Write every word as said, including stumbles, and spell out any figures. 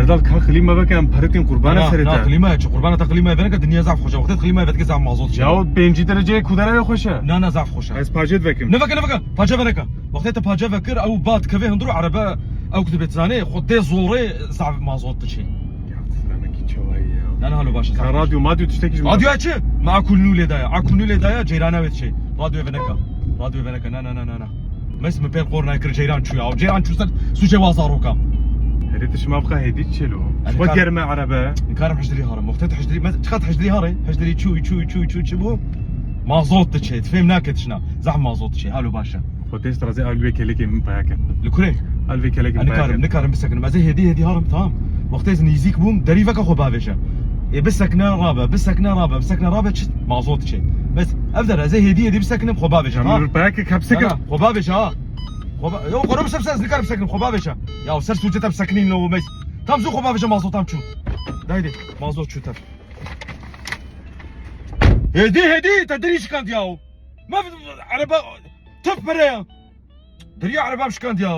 Dal ka klîma veke, em peritên qurbana serê te. Na, klîma çi? Qurbana te klîma veke, dinya zaf xweş e. Wextê klîma veke zaf mazot çi. Ya o pêncî dereceyê kudera ya xweş e. Na, na, zaf xweş e. Ez pacê veke. Ne veke, ne veke. Pace veke. Wextê te pace vekir, ew ba dikeve hundir û erebe, ew ku dibê zanê, xwe dê zorê zaf mazot diçê. Ya, siz demek ki çawayı ya. Na, na, halo baş e, zaf xweş. Radyo madyo tiştekî ji min. Radyo çi? Me akul nû lê daye. Akul nû lê daye, ceyrana wê diçê. Radyo vê neke. Radyo vê neke. Na, na, na, na, na. Mes min pêr qor nayê kir, ceyran çû ya. Ceyran çû ser sûcê wa zaroka. Herê tu şima bixwe hêdî çêlo. Şima germe erebe. Nikarim hejdirî harim. Wextê tu hejdirî, mes çiqat hejdirî hare? Hejdirî çû, çû, çû, çû, çû bû. Mazot diçê. Tu fêm nake tişna. Zaf mazot diçê. Halo baş e. Xwe têst razê al vê kelekê min paya ke. Li kurê? Al vê kelekê min paya ke. Nikarim, nikarim bisekinim. Ez ê hêdî, hêdî harim, tamam. Wextê ez nêzîk bûm, derî veke xwe bavêje. Ê bisekine rabe, bisekine rabe, bisekine rabe, çi mazot diçê. Mes, ev der, ez ê hêdî, hêdî bisekinim, xwe bavêje, tamam. Min paya ke, ka bisekin. Na, na, xwe bavêje, ha. Xwe ba-, yo, xwe bise, ez nikarim bisekinim, xwe bavêje. Ya, ser sûcê te bisekinîn lo, mes. Tam zû xwe bavêje, mazot tam çû. Daydê, mazot çû te. Hêdî, hêdî, te dirî şikand ya. Me ereba, tef pere ya. Diriya ereba şikand ya.